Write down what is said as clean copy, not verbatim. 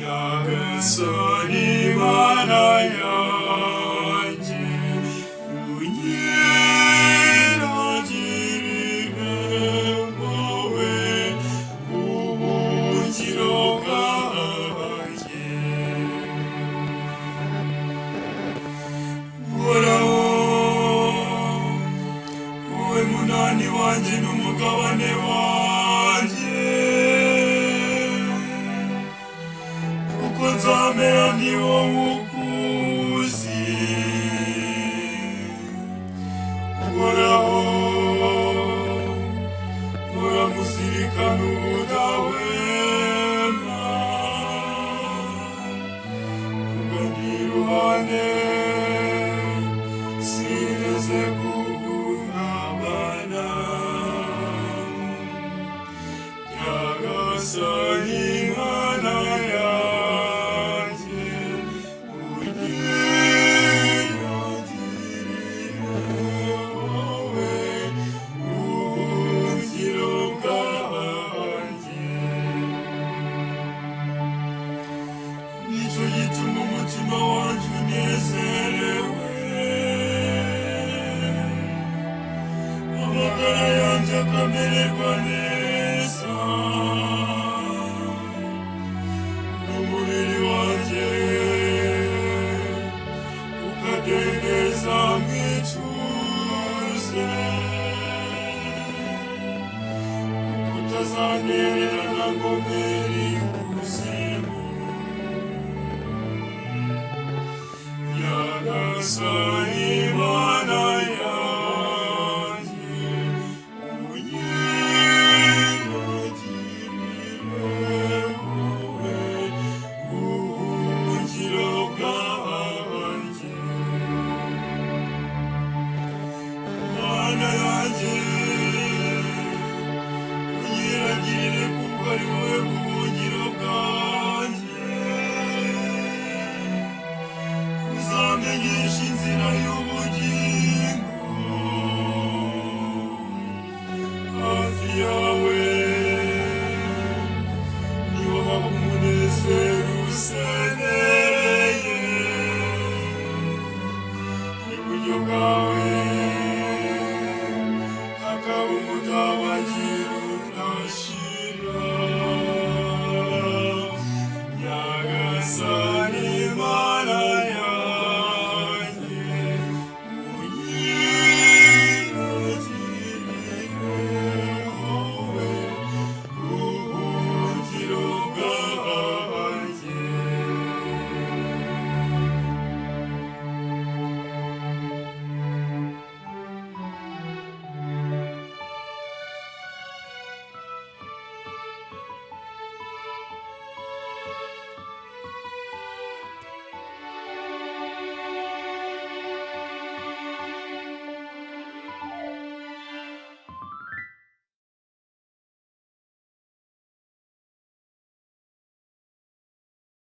Nyagasani Mana yanjye, unyiragirire wowe ubuhungiro bwanjye. Uhoraho, wowe munani wanjye n'umugabane wanjye, kuko nzamera ni wowe ukuzi. Uhoraho, uramuzirikana ubudahwema, ugana iruhande, sineze guhungabana. Nyagasani Mana yanjye, unyiragirire wowe ubuhungiro bwanjye. Nicyo gituma umutima wanjye unezerewe, amagara yanjye akamererwa neza, n'umubiri wanjye ukadendeza mu ituze, kuko utazantererana ngo mpere ikuzimu. Nyagasani.